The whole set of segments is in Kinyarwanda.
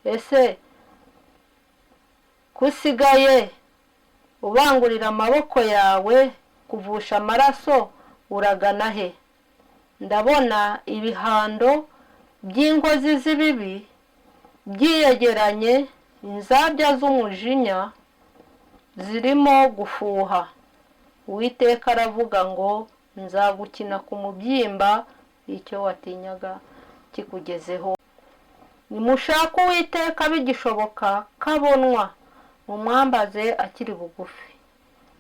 Ese kusigaye ubangurira amaboko yawe kuvusha amaraso, uragana he? Ndabona ibihando by'inkozi z'ibibi byiyegeranye, inzabya z'umujinya zirimo gufuha. Uwiteka aravuga ngo nzagukina ku mubyimba, icyo watinyaga kikugezeho. Nimushake Uwiteka bigishoboka ko abonwa, mumwambaze akiri bugufi.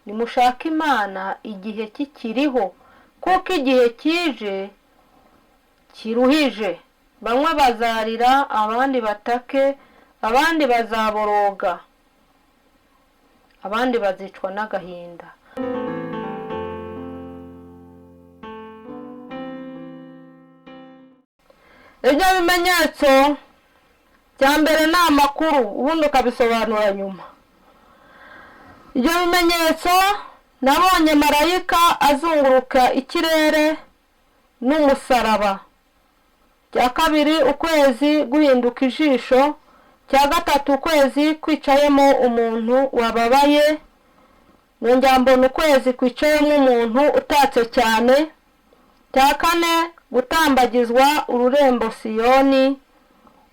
Nimushake Imana igihe kikiriho, kuko igihe kije kiruhije. Bamwe bazarira, abandi batake, abandi bazaboroga, abandi bazicwa n'agahinda. Ibyo bimenyetso cya mbere ni amakuru, ubundi ukabisobanura nyuma. Ibyo bimenyetso, nabonye marayika azunguruka ikirere n'umusaraba. Cya kabiri, ukwezi guhinduka ijisho. Cya gatatu, ukwezi kwicayemo umuntu wababaye. Nongera mbona ukwezi kwicayemo umuntu utatse cyane. Cya kane, gutambagizwa ururembo Siyoni.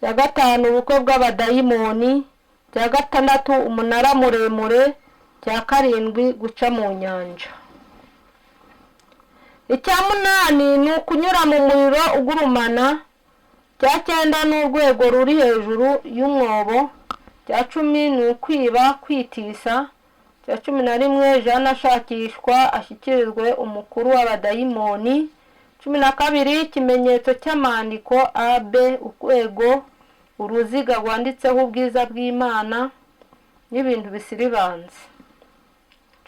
Cya gatanu, ubukwe bw'abadayimoni. Cya gatandatu, umunara muremure. Cya karindwi, guca mu nyanja. Icya munani ni ukunyura mu muriro ugurumana. Cya cyenda ni urwego ruri hejuru y'umwobo. Cya 10 ni ukwiba kwitisa. Cya 11, Jana ashakishwa ashyikirizwe umukuru w'abadayimoni. 12, ikimenyetso cy'amandiko A B, urwego, uruziga rwanditseho ubwiza bw'Imana n'ibintu bisiribanze.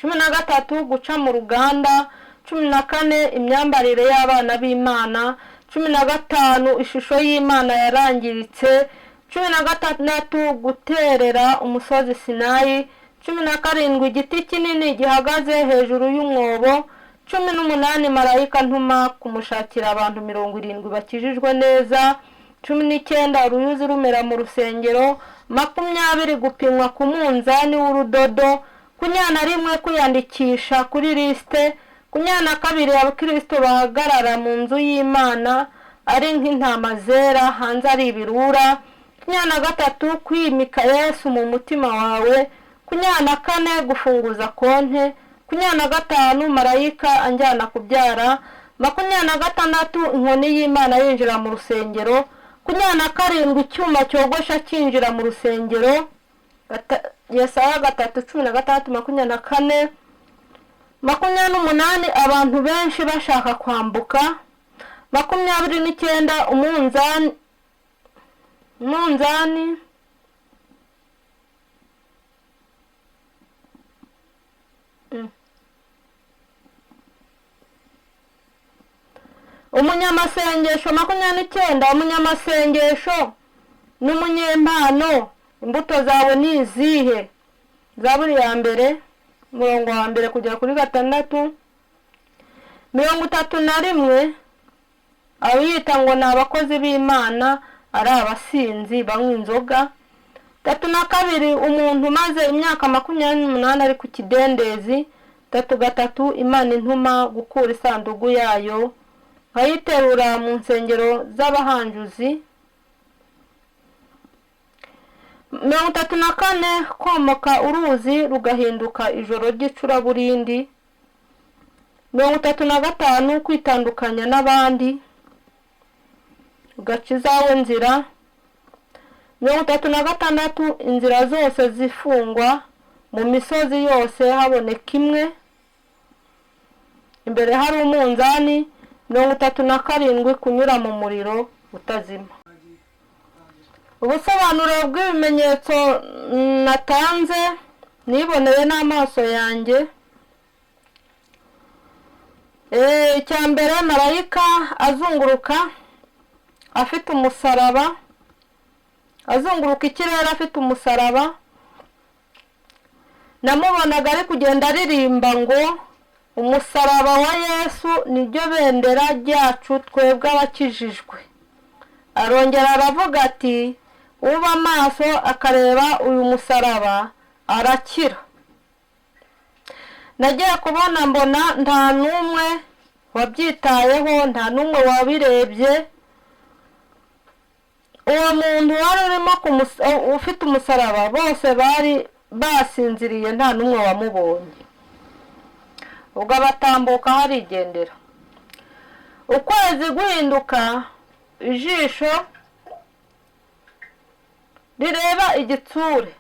13, guca mu ruganda. 14, imyambarire y'abana b'Imana. 15, ishusho y'Imana yarangiritse. 16, guterera umusozi Sinayi. 17, igiti kinini gihagaze hejuru y'umwobo. 18, marayika ntuma kumushakira abantu 70 bakijijwe neza. 19, uruyuzi rumera mu rusengero. 20, gupimwa ku munzani w'urudodo. 21, kwiyandikisha kuri lisite. 22, abakristo bahagarara mu nzu y'Imana ari nk'intama zera, hanze ari ibirura. 23, kwimika Yesu mu mutima wawe. 24, gufunguza konte. 25, marayika anjyana kubyara. 26, inkoni y'Imana yinjira mu rusengero. 27, icyuma cyogosha cyinjira mu rusengero. Yesaya 3 16 24. 28, abantu benshi bashaka kwambuka. 29, umunzani umunyamasengesho. 29, umunyamasengesho n'umunyempano, imbuto zawe ni izihe? Zaburi ya mbere umurongo wa 1 kugera kuri 6. 31, abiyita ngo ni abakozi b'Imana ari abasinzi banywa inzoga. 32, umuntu umaze imyaka 28 ari ku kidendezi. 33, Imana intuma gukura isanduku yayo nkayiterura mu nsengero z'abahanjuzi. 34, komoka uruzi rugahinduka ijoro ry'icuraburindi. 35, kwitandukanya n'abandi ugaca izawe nzira. 36, inzira zose zifungwa, mu misozi yose haboneka imwe, imbere hari umunzani. 37, kunyura mu muriro utazima. Ubusobanuro bw'ibimenyetso natanze niboneye n'amaso yanjye. Icya mbere, marayika azunguruka afite umusaraba, azunguruka ikirere afite umusaraba. Namubonaga ari kugenda aririmba ngo umusaraba wa Yesu niryo bendera ryacu twebwe abakijijwe. Arongera aravuga ati Uba amaso akareba uyu musaraba arakira. Nagiye kubona mbona nta n'umwe wabyitayeho, nta n'umwe wabirebye. Uwo muntu wari urimo ufite umusaraba, bose bari basinziriye, nta n'umwe wamubonye. Ubwo abatambuka harigendera. Ukwezi guhinduka ijisho rireba igitsure.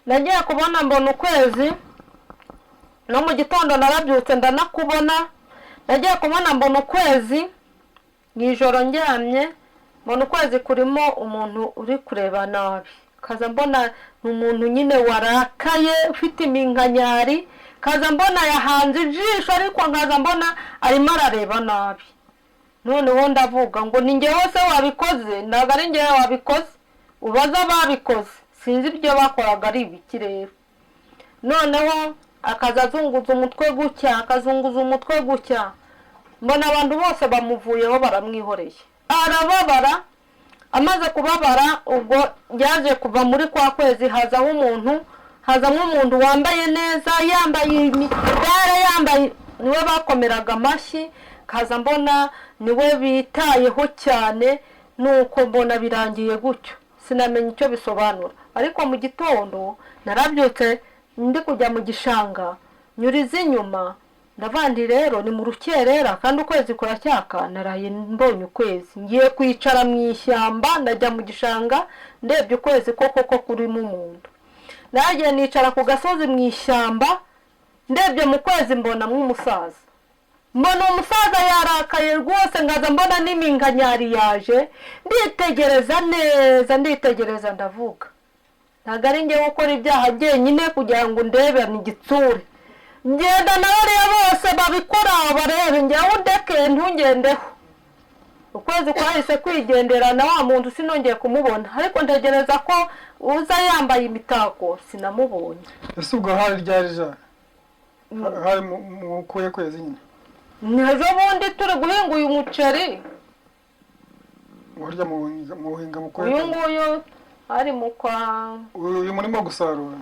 Nagiye kubona mbona ukwezi, no mu gitondo narabyutse ndanakubona. Nagiye kubona mbona ukwezi mu ijoro ndyamye, mbona ukwezi kurimo umuntu uri kureba nabi. Kaza mbona ni umuntu nyine warakaye ufite iminkanyari, kaza mbona yahanze ijisho, ariko nkaza mbona arimo arareba nabi. Noneho ndavuga ngo ni njyewe se wabikoze? Ntabwo ari njyewe wabikoze, ubaze ababikoze, sinzi ibyo bakoraga ari ibiki rero. Noneho akaza azunguza umutwe gutya, akazunguza umutwe gutya, mbona abantu bose bamuvuyeho baramwihoreye. Arababara. Amaze kubabara, ubwo yaje kuva muri kwa kwezi, hazaho umuntu, hazamo umuntu wambaye neza, yambaye imidari, yambaye, niwe bakomeraga amashyi, kaza mbona niwe bitayeho cyane. Nuko mbona birangiye gutyo, sinamenya icyo bisobanura. Ariko mu gitondo narabyutse ndi kujya mu gishanga, nyuriza inyuma, ndavuga nti rero ni mu rukerera kandi ukwezi kuracyaka, naraye mbonye ukwezi, ngiye kwicara mu ishyamba, ndajya mu gishanga ndebye ukwezi koko ko kurimo umuntu. Nagiye nicara ku gasozi mu ishyamba, ndebye mu kwezi mbona nk'umusaza, mbona umusaza yarakaye rwose, nkaza mbona n'iminkanyari yaje. Nditegereza neza, nditegereza, ndavuga ntabwo ari njyewe ukora ibyaha jyenyine kugira ngo ndebane igitsure, ngenda na bariya bose babikora barebe, njyewe undeke ntungendeho. Ukwezi kwahise kwigendera na wa muntu sinongeye kumubona, ariko ntegereza ko uza yambaye imitako, sinamubonye. Ese ubwo hari ryari ja hari mu kuhe kwezi nyine? Ni ejo bundi turi guhinga uyu muceri. Warya muhinga mu kuhe Uyu kwezi? nguyu hari mu kwa Uyu murimo gusarura.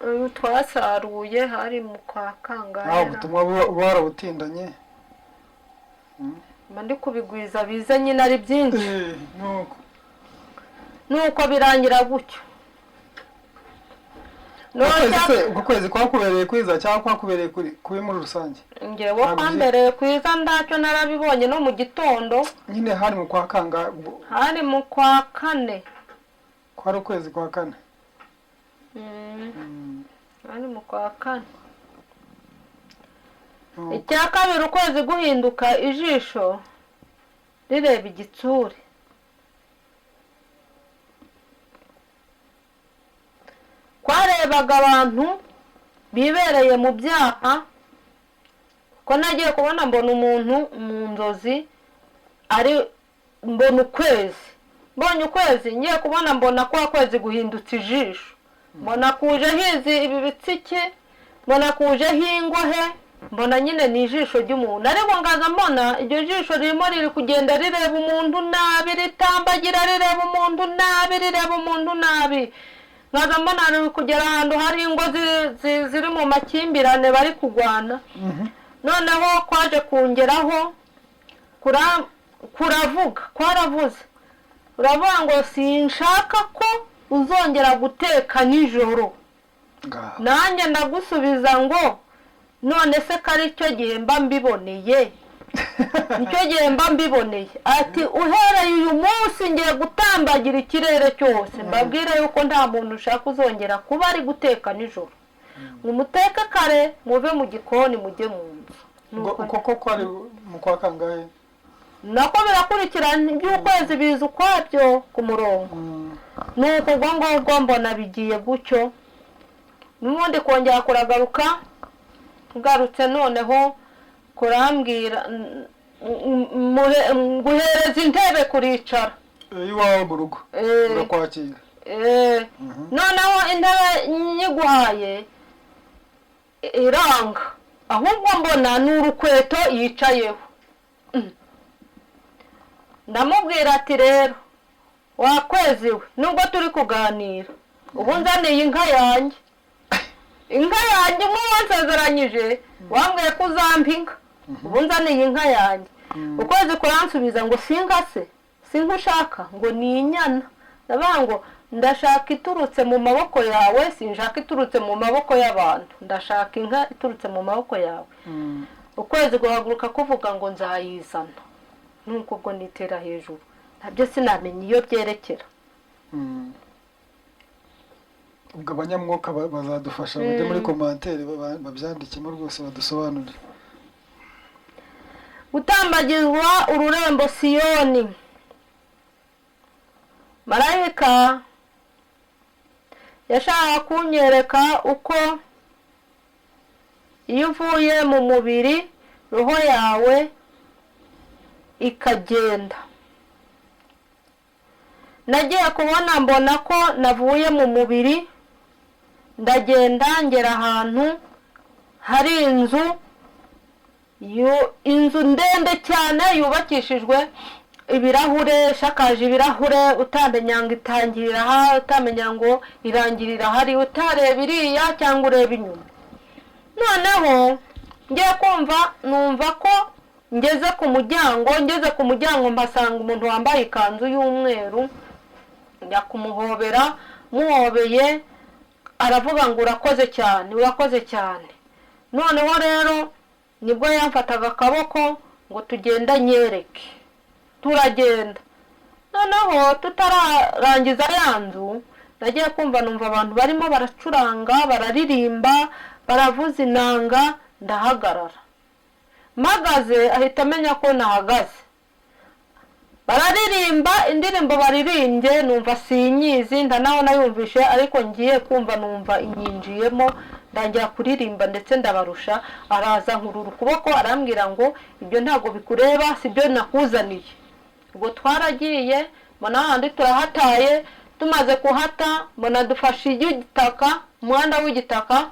Uyu twasaruye hari mu kwa Ntabwo kangahe? ubutumwa buba warabutindanye. Mba ndi kubigwiza bize nyine ari byinshi. Nuko Nuko birangira gutyo. Ukwezi se, uko kwezi kwakubereye kwiza cyangwa kwakubereye kubi muri rusange? Ngewe Ntabwo kwambereye kwiza, ndacyo narabibonye no mu gitondo. Nyine hari mu kwa kangahe? Hari mu kwa kane. Kwari ukwezi kwa kane. Hari mu kwa kane. Icya kabiri, ukwezi guhinduka ijisho rireba igitsure. Kwarebaga abantu bibereye mu byaha, ko nagiye kubona mbona umuntu mu nzozi, ari mbona ukwezi, mbonye ukwezi, ngiye kubona mbona kwa kwezi guhindutse ijisho, mbona kuje hizi ibi bitsike, mbona kujeho ingohe, mbona nyine ni ijisho ry'umuntu. Ariko ngaza mbona iryo jisho ririmo riri kugenda rireba umuntu nabi, ritambagira rireba umuntu nabi, rireba umuntu nabi. Nkaza mbona riri kugera ahantu hari ingo ziri mu makimbirane bari kurwana. Noneho kwaje kungeraho, kuravuga, kwaravuze, uravuga ngo sinshaka ko uzongera guteka nijoro. Ngaho. Nanjye ndagusubiza ngo none se ko ari cyo gihe mba mbiboneye, nicyo gihe mba mbiboneye. Ati uhereye uyu munsi ngiye gutambagira ikirere cyose, mbabwire yuko nta muntu ushaka uzongera kuba ari guteka nijoro, ngo muteke kare muve mu gikoni mujye mu nzu. Ubwo Nuko uko koko ari mu kwa kangahe? Nako birakurikirana, iby'ukwezi biza ukwabyo ku murongo. Nuko ubwo ngubwo mbona bigiye gutyo, n'ubundi kongera kuragaruka, ngarutse noneho kurambwira nguhereza intebe kuricara. Iwawe mu rugo urakwakira. Noneho intebe nyiguhaye iranga, ahubwo mbona ni urukweto yicayeho. Ndamubwira ati rero wa kwezi we, nubwo turi kuganira, ubu nzaniye inka yanjye, inka yanjye umwe wansezeranyije, wambwiye ko uzampa inka, ubu nzaniye inka yanjye. Ukwezi kuransubiza ngo si inka se, si inka ushaka, ngo ni inyana. Ndavuga ngo ndashaka iturutse mu maboko yawe, sinshaka iturutse mu maboko y'abantu, ndashaka inka iturutse mu maboko yawe. Ukwezi guhaguruka kuvuga ngo nzayizana, nuko ubwo nitera hejuru, nabyo sinamenya iyo byerekera. Ubwo abanyamwuka bazadufasha bajye muri commentaire babyandikemo rwose, badusobanurire. Gutambagizwa ururembo Siyoni. Marayika yashakaga kunyereka uko iyo uvuye mu mubiri roho yawe ikagenda. Nagiye kubona mbona ko navuye mu mubiri, ndagenda ngera ahantu hari inzu, inzu ndende cyane yubakishijwe ibirahure, ishakaje ibirahure, utamenya ngo itangirira aha, utamenya ngo irangirira ahari, utareba iriya cyangwa ureba inyuma. Noneho ngiye kumva numva ko ngeze ku muryango. Ngeze ku muryango mpasanga umuntu wambaye ikanzu y'umweru, njya kumuhobera. Muhobeye aravuga ngo urakoze cyane, urakoze cyane. Noneho rero nibwo yamfataga akaboko ngo tugende anyereke, turagenda. Noneho tutararangiza ya nzu, nagiye kumva numva abantu barimo baracuranga, bararirimba, baravuza inanga, ndahagarara. Mpagaze ahita amenya ko nahagaze. Bararirimba indirimbo, baririmbye numva sinyizi, ndanaho nayumvishe, ariko ngiye kumva numva inyinjiyemo, ndangira kuririmba ndetse ndabarusha. Araza nkurura ukuboko arambwira ngo ibyo ntabwo bikureba, sibyo nakuzaniye. Ubwo twaragiye, mbona hahandi turahataye. Tumaze kuhata mbona dufashe igitaka, umuhanda w'igitaka,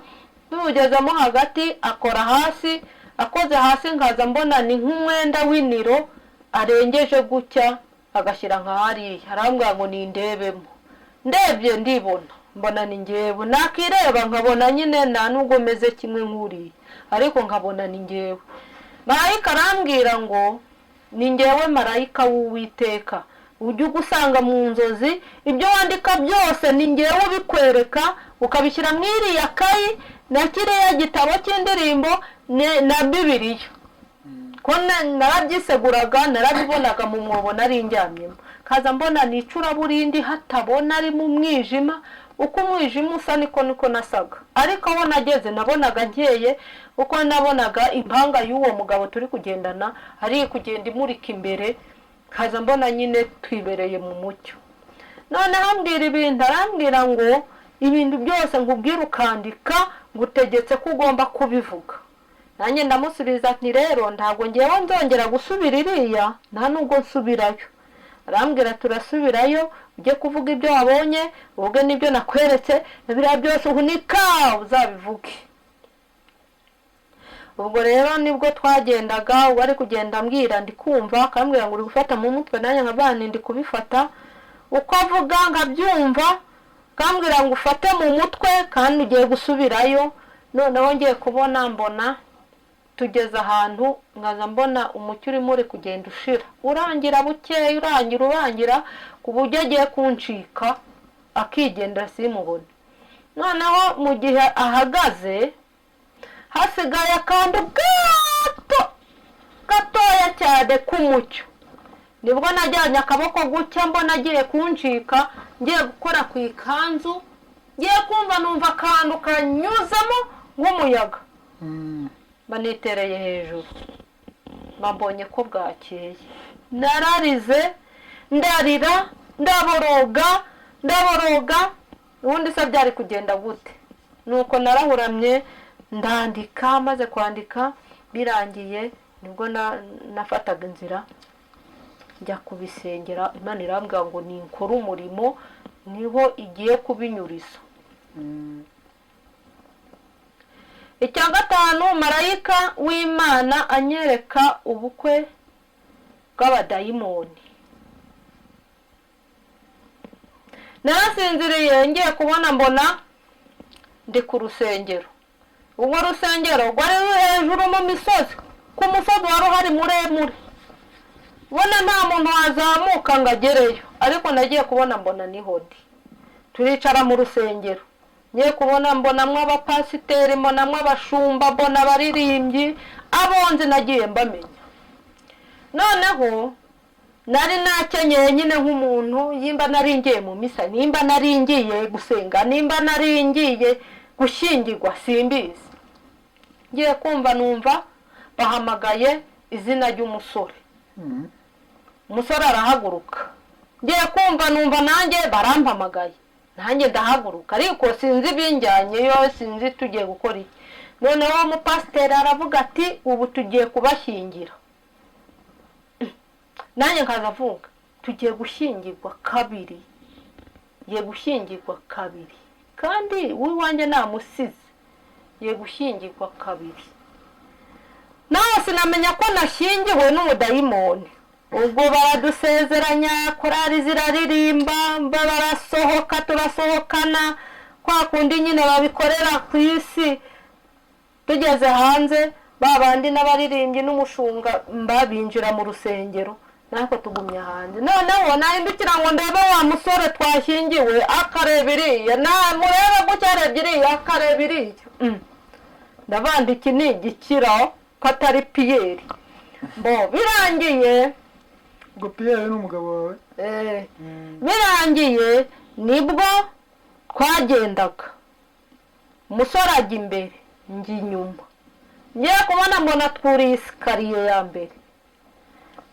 tuwugezemo hagati akora hasi. Akoze hasi nkaza mbona ni nk'umwenda w'iniro arengeje gutya agashyira nka hariya, arambwira ngo nindebemo. Ndebye ndibona, mbona ni ngewe. Nakireba nkabona nyine nta nubwo meze kimwe nk'uriya, ariko nkabona ni ngewe. Marayika arambwira ngo ni ngewe marayika w'Uwiteka ujya ugusanga mu nzozi, ibyo wandika byose ni ngewe ubikwereka, ukabishyira mu iriya kayi na kiriya gitabo cy'indirimbo na Bibiliya. Ko narabyiseguraga, narabibonaga mu mwobo nari ndyamyemo, kaza mbona ni icuraburindi hatabona, ari mu mwijima. Uko umwijima usa niko nasaga, ariko aho nageze nabonaga nkeye, uko nabonaga impanga y'uwo mugabo turi kugendana ari kugenda imurika imbere, kaza mbona nyine twibereye mu mucyo. Noneho ambwira ibintu, arambwira ngo ibintu byose nkubwire ukandika, ngutegetse ko ugomba kubivuga. Nanjye ndamusubiza nti rero ntabwo ngewe nzongera gusubira iriya, nta nubwo nsubirayo. Arambwira turasubirayo, ujye kuvuga ibyo wabonye, uvuge n'ibyo nakweretse, na biriya byose uhunika uzabivuge. Ubwo rero nibwo twagendaga, uwo ari kugenda ambwira ndi kumva, akambwira ngo uri gufata mu mutwe, nanjye nkavuga nti ndi kubifata, uko avuga nkabyumva, akambwira ngo ufate mu mutwe kandi ugiye gusubirayo. Noneho ngiye kubona mbona tugeze ahantu, nkaza mbona umucyo urimo uri kugenda ushira, urangira bukeya, urangira, urangira, ku buryo agiye kuncika akigendera simubone. Noneho mu gihe ahagaze hasigaye akantu gato gatoya cyane k'umucyo, nibwo najyanye akaboko gutya mbona agiye kuncika, ngiye gukora ku ikanzu, ngiye kumva numva akantu kanyuzemo nk'umuyaga, banitereye hejuru, mbonye ko bwakeye. Nararize, ndarira, ndaboroga, ndaboroga. Ubundi se byari kugenda gute? Nuko narahuramye ndandika. Maze kwandika birangiye nibwo nafataga inzira njya kubisengera. Imana irambwira ngo ninkore umurimo niho igiye kubinyuriza. Icya gatanu, marayika w'Imana anyereka ubukwe. bw'abadayimoni. Narasinziriye, ngiye kubona mbona ndi ku rusengero. Urwo rusengero rwari ruri hejuru mu misozi, ku musozi wari uhari muremure, ubona nta muntu wazamuka ngo agereyo, ariko nagiye kubona mbona niho ndi. Turicara mu rusengero, ngiye kubona mbonamwo abapasiteri, mbonamwo abashumba, mbona abaririmbyi, abonzi nagiye mbamenya. Noneho nari nakenyeye nyine nk'umuntu, nimba nari ngiye mu misa, nimba nari ngiye gusenga, nimba nari ngiye gushyingirwa, simbizi. Ngiye kumva numva bahamagaye izina ry'umusore. Umusore arahaguruka. Ngiye kumva numva nanjye barampamagaye, nanjye ndahaguruka, ariko sinzi ibinjyanyeyo, sinzi tugiye gukora iki. Noneho umupasiteri aravuga ati ubu tugiye kubashyingira. Nanjye nkaza avuga tugiye gushyingirwa kabiri, ngiye gushyingirwa kabiri, kandi uwanjye namusize, ngiye gushyingirwa kabiri. Nawe sinamenya ko nashyingiwe n'umudayimoni. Ubwo baradusezeranya, korari ziraririmba, barasohoka, turasohokana kwa kundi nyine babikorera ku isi. Tugeze hanze, ba bandi n'abaririmbyi n'umushumba binjira mu rusengero, natwe tugumya hanze. Noneho nahindukira ngo ndebe wa musore twashyingiwe, akareba iriya, namureba gutya arebye iriya, akareba iriya. Ndabanda iki ni igikira ko atari Piyeri. Bo birangiye. Ubwo Piyeri ni umugabo wawe? Birangiye nibwo twagendaga, umusore ajya imbere, njya inyuma. Ngiye kubona mbona twuriye isikariye ya mbere,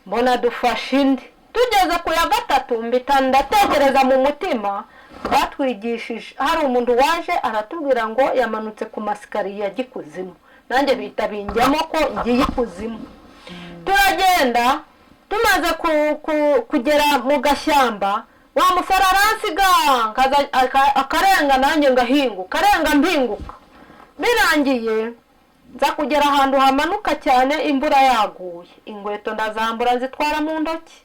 mbona dufashe indi, tugeze ku ya gatatu mbita ndatekereza mu mutima, batwigishije hari umuntu waje aratubwira ngo yamanutse ku masikariye ajya ikuzimu, nanjye bihita binjyamo ko ngiye ikuzimu. Turagenda, tumaze kugera mu gashyamba, wa musore aransiga, akarenga nanjye ngahinguka, arenga mpinguka. Birangiye nza kugera ahantu hamanuka cyane, imvura yaguye, inkweto ndazambura nzitwara mu ntoki,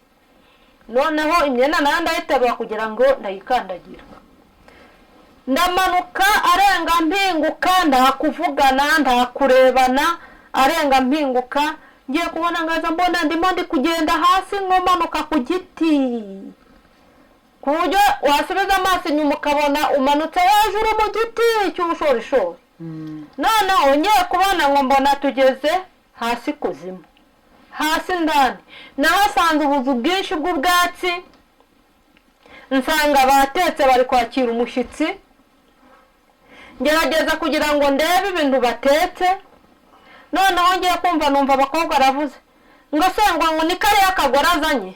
noneho imyenda nayo ndayiterura kugira ngo ndayikandagira. Ndamanuka, arenga mpinguka, ntakuvugana ntakurebana, arenga mpinguka. Ngiye kubona ngaza mbona ndimo ndi kugenda hasi nkomanuka ku giti, ku buryo wasubiza amaso inyuma ukabona umanutse hejuru mu giti cy'ubushorishori. Noneho ngiye kubona ngo mbona tugeze hasi kuzimu, hasi ndani nahasanze ubuzu bwinshi bw'ubwatsi, nsanga batetse bari kwakira umushyitsi. Ngerageza kugira ngo ndebe ibintu batetse. Noneho ngiye kumva numva abakobwa aravuze ngo se ngo ni kariya kagore azanye,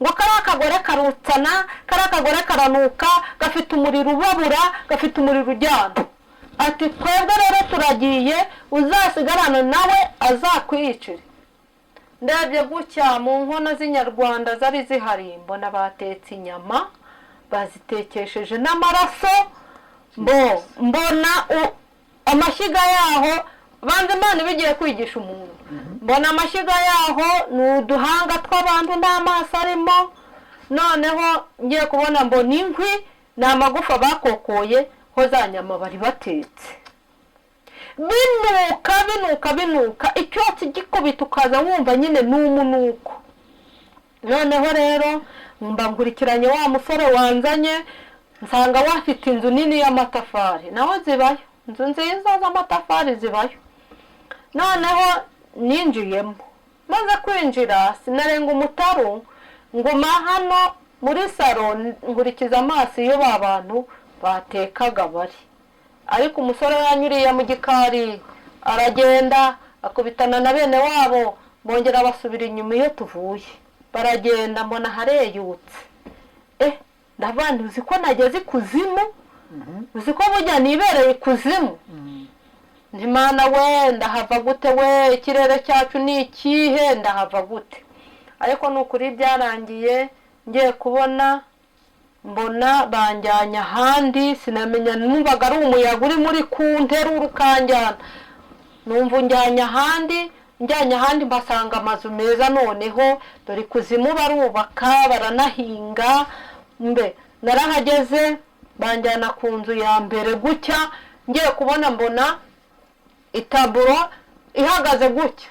ngo kariya kagore karutsana, kariya kagore karanuka, gafite umuriro ubabura, gafite umuriro ujyana. Ati twebwe rero turagiye, uzasigarane nawe azakwiyicire. Ndebye gutya mu nkono z'inyarwanda zari zihari, mbona batetse inyama bazitekesheje n'amaraso. Mbona amashyiga yaho, banza Imana ibigiye kwigisha umuntu, mbona amashyiga yaho ni uduhanga tw'abantu n'amaso arimo. Noneho ngiye kubona mbona inkwi ni amagufa bakokoye ho za nyama bari batetse, binuka binuka binuka, icyotsi gikubita ukaza wumva nyine ni umunuko. Noneho rero mba nkurikiranye wa musore wanzanye, nsanga wafite inzu nini y'amatafari, naho zibayo inzu nziza z'amatafari zibayo. Noneho ninjiyemo, maze kwinjira sinarenga umutaru, nguma hano muri saro nkurikiza amaso iyo ba bantu batekaga bari. Ariko umusore yanyuriye mu gikari aragenda akubitana na bene wabo, bongera basubira inyuma iyo tuvuye, baragenda mbona hareyutse. Ndavandi uzi ko nageze ikuzimu, uzi ko burya nibereye ikuzimu. Ntimana we, ndahava gute we, ikirere cyacu ni ikihe, ndahava gute? Ariko ni ukuri byarangiye ngiye kubona mbona banjyanye ahandi, sinamenya, numvaga ari umuyaga uri muri kunterura ukanjyana, numva unjyanye ahandi. Njyanye ahandi mbasanga amazu meza, noneho dore ikuzimu barubaka baranahinga. Mbe narahageze banjyana ku nzu ya mbere gutya, ngiye kubona mbona itaburo ihagaze gutya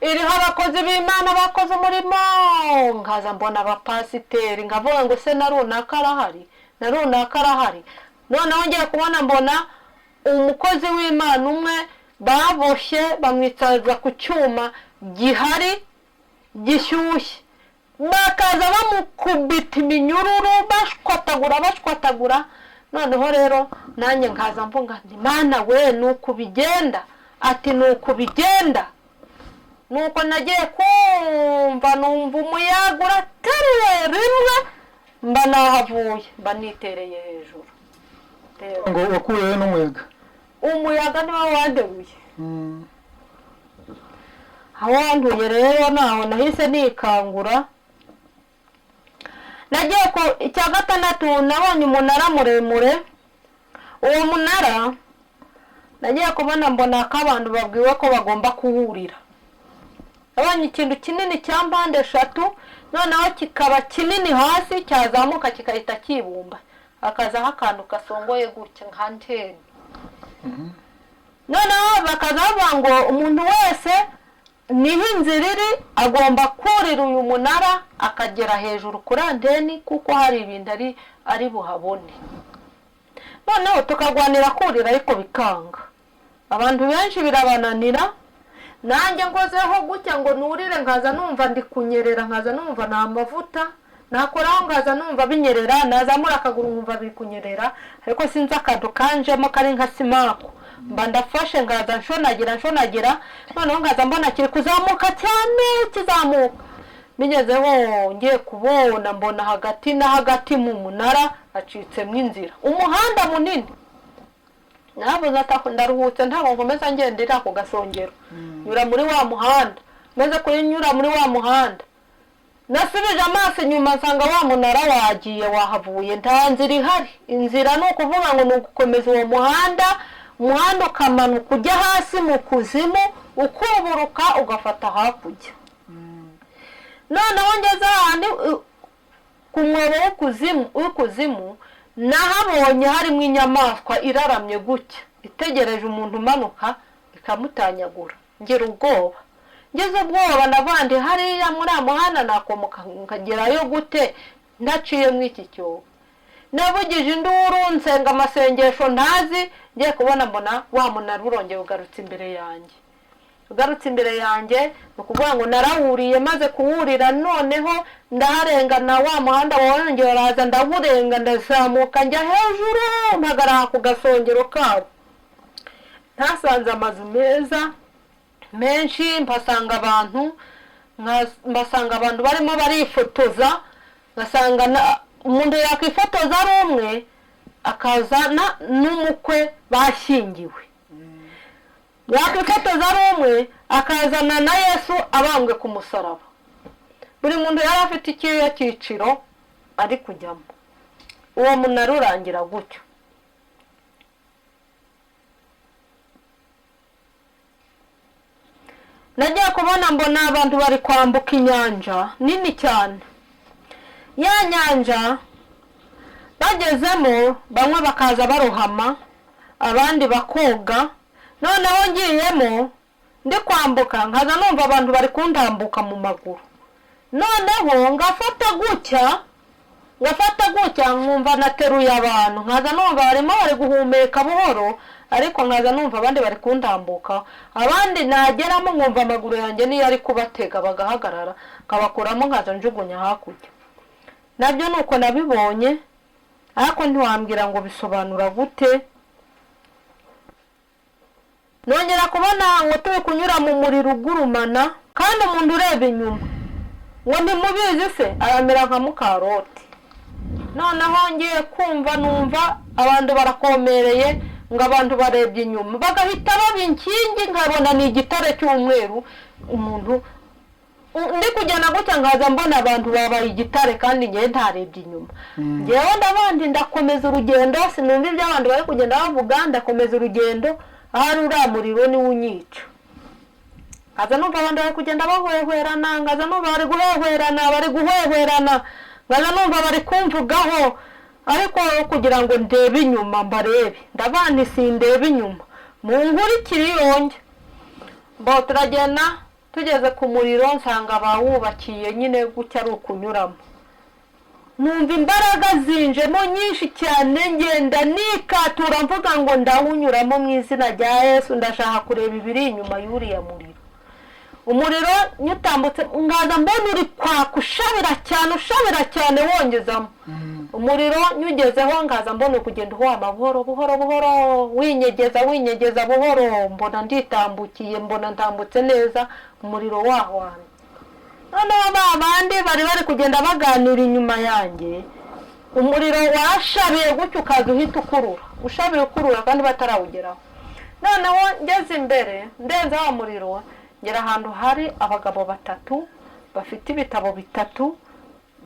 iriho abakozi b'Imana bakoze umurimo. Nkaza mbona abapasiteri, nkavuga ngo se na runaka arahari, na runaka arahari. Noneho ngiye kubona mbona umukozi w'Imana umwe baboshye bamwicaza ku cyuma gihari gishyushye, bakaza bamukubita iminyururu bashwatagura bashwatagura. Noneho rero nanjye nkaza mvuga nti Mana we, ni uku bigenda? Ati ni uku bigenda. Nuko nagiye kumva numva umuyaga urateruye rimwe, mba nahavuye, mba nitereye hejuru. Rero Ngo wakuweho n'umuyaga? Umuyaga niwo wanderuye. Aho wanduye rero naho nahise nikangura. Nagiye ku icya gatandatu, nabonye umunara muremure. Uwo munara nagiye kubona mbona ko abantu babwiwe ko bagomba kuwurira. Nabonye ikintu kinini cya mpande eshatu, noneho kikaba kinini hasi, cyazamuka kigahita kibumba, hakazaho akantu gasongoye gutya nka antene. Noneho bakaza bavuga ngo umuntu wese niho inzira iri agomba kurira uyu munara akagera hejuru kuri anteni, kuko hari ibintu ari buhabone. Noneho tukagwanira kurira ariko bikanga, abantu benshi birabananira. Nanjye ngozeho gutya ngo nurire, nkaza numva ndi kunyerera, nkaza numva ni amavuta nakoraho, nkaza numva binyerera, nazamura akaguru nkumva biri kunyerera, ariko sinzi akantu kanjemo kari nka simako, mba ndafashe nkaza nshonagira nshonagira. Noneho nkaza mbona kiri kuzamuka cyane, kizamuka bigezeho, ngiye kubona mbona hagati na hagati mu munara hacitsemo inzira, umuhanda munini. Nabuze atako, ndaruhutse, ntabwo nkomeza ngendera ku gasongero, nyura muri wa muhanda. Maze kunyura muri wa muhanda nasubije amaso inyuma, nsanga wa munara wagiye, wahavuye, nta nzira ihari. Inzira ni ukuvuga ngo ni ugukomeza uwo muhanda, umuhanda ukamanuka ujya hasi mu kuzimu, ukuburuka ugafata hakurya. Noneho ngeze ahandi ku mwobo w'ikuzimu, nahabonye harimo inyamaswa iraramye gutya itegereje umuntu umanuka ikamutanyagura. Ngira ubwoba, ngize ubwoba ndavuga ndi hariya muri uriya muhanda nakomoka nkagerayo gute ndaciye muri iki cyobo? Navugije induru, nsenga amasengesho ntazi. Ngiye kubona mbona wa munara urongeye ugarutse imbere yanjye, ugarutse imbere yanjye. Ni ukuvuga ngo narawuriye, maze kuwurira noneho ndaharengana, wa muhanda wongera uraza, ndawurenga, ndazamuka njya hejuru, mpagarara ku gasongero kabo. Ntasanze amazu meza menshi, mpasanga abantu, mpasanga abantu barimo barifotoza, ngasanga umuntu yakwifotoza ari umwe akazana n'umukwe bashyingiwe, yakwifotoza ari umwe akazana na Yesu abambwe ku musaraba. Buri muntu yari afite ikiriya cyiciro ari kujyamo. Uwo munara urangira gutyo. Nagiye kubona mbona abantu bari kwambuka inyanja nini cyane. Ya nyanja bagezemo bamwe bakaza barohama, abandi bakoga. Noneho ngiyemo ndi kwambuka, nkaza numva abantu bari kuntambuka mu maguru. Noneho ngafata gutya, ngafata gutya, nkumva nateruye abantu, nkaza numva barimo bari guhumeka buhoro, ariko nkaza numva abandi bari kuntambuka, abandi nageramo nkumva amaguru yanjye niyo ari kubatega bagahagarara, nkabakuramo nkaza njugunya hakurya. Nabyo ni uko nabibonye, ariko ntiwambwira ngo bisobanura gute. Nongera kubona ngo turi kunyura mu muriro ugurumana, kandi umuntu ureba inyuma ngo ntimubizi se aramera nka mukaroti. Noneho ngiye kumva numva abantu barakomereye, ngo abantu barebye inyuma bagahita baba inkingi, nkabona ni igitare cy'umweru. Umuntu ndi kugenda gutya nkaza mbona abantu babaye igitare, kandi ngewe ntarebye inyuma. Ngewe ndabandi ndakomeza urugendo, sinumva ibyo abantu bari kugenda bavuga, ndakomeza urugendo, ahari uriya muriro niwo unyica. Nkaza numva abantu bari kugenda bahwehwerana, nkaza numva bari guhwehwerana, bari guhwehwerana, nkaza numva bari kumvugaho, ariko kugira ngo ndebe inyuma mbarebe, ndabana sindebe inyuma, munkurikire iyonjya. Bo turagenda tugeze ku muriro, nsanga bawubakiye nyine gutya ari ukunyuramo. Numva imbaraga zinjemo nyinshi cyane, ngenda nikatura mvuga ngo ndawunyuramo mu izina rya Yesu, ndashaka kureba ibiri inyuma y'uriya muriro. Umuriro nyutambutse ngaza mbona uri kwaka ushabira cyane, ushabira cyane wongezamo. Umuriro nyugezeho ngaza mbona kugenda uhwama buhoro buhoro buhoro, winyegeza winyegeza buhoro, mbona nditambukiye, mbona ntambutse neza, umuriro wahwamye. Noneho ba bandi bari bari kugenda baganira inyuma yanjye, umuriro washabiye gutyo ukaza uhita ukurura, ushabiye ukurura kandi batarawugeraho. Noneho ngeze imbere ndenze wa muriro, ngera ahantu hari abagabo batatu bafite ibitabo bitatu,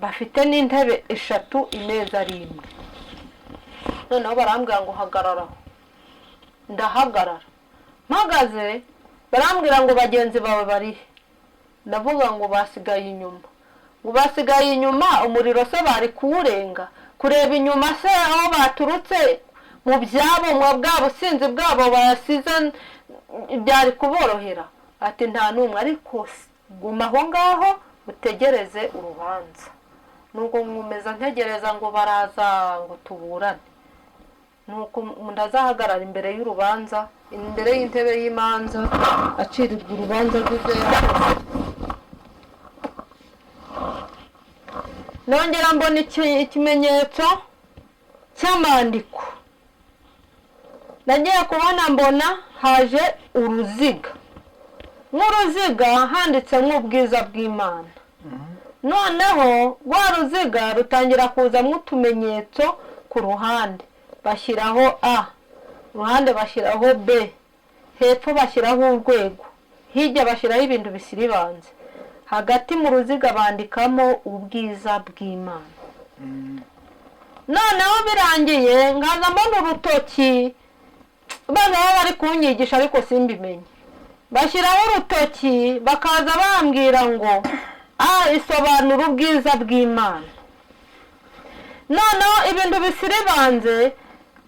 bafite n'intebe eshatu, imeza ari imwe. Noneho barambwira ngo hagararaho, ndahagarara. Mpagaze barambwira ngo bagenzi bawe barihe? Ndavuga ngo basigaye inyuma. Ngo basigaye inyuma, umuriro se bari kuwurenga? Kureba inyuma se aho baturutse mu byabo, mu bwa businzi bwabo basize, byari kuborohera? Ati nta n'umwe, ariko guma aho ngaho utegereze urubanza. Nuko nkomeza ntegereza ngo baraza ngo tuburane. Nuko ndazahagarara imbere y'urubanza, imbere y'intebe y'imanza, acirirwa urubanza rw'ibyo yakoze. Nongera mbona ikimenyetso cy'amandiko. Nagiye kubona mbona haje uruziga, nk'uruziga handitsemo ubwiza bw'Imana. Noneho rwa ruziga rutangira kuzamo utumenyetso ku ruhande, bashyiraho A, uruhande bashyiraho B, hepfo bashyiraho urwego, hirya bashyiraho ibintu bisiribanze, hagati mu ruziga bandikamo ubwiza bw'Imana. Noneho birangiye nkaza mbona urutoki, baza baba bari kunyigisha ariko simbimenye, bashyiraho urutoki bakaza bambwira ngo A isobanura ubwiza bw'Imana. Noneho ibintu bisiribanze,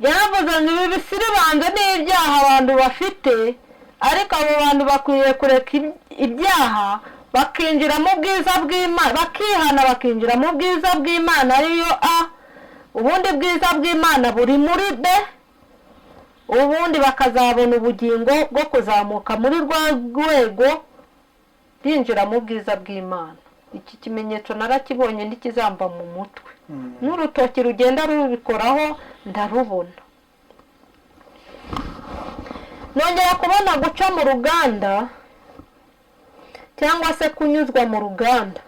yaravuze ngo ibi bisiribanze ni ibyaha abantu bafite, ariko abo bantu bakwiye kureka ibyaha bakinjira mu bwiza bw'Imana, bakihana bakinjira mu bwiza bw'Imana ariyo A. Ubundi bwiza bw'Imana buri muri B, ubundi bakazabona ubugingo bwo kuzamuka muri rwa rwego binjira mu bwiza bw'Imana. Iki kimenyetso narakibonye ntikizamba mu mutwe, n'urutoki rugenda rubikoraho ndarubona. Nongera kubona guca mu ruganda cyangwa se kunyuzwa mu ruganda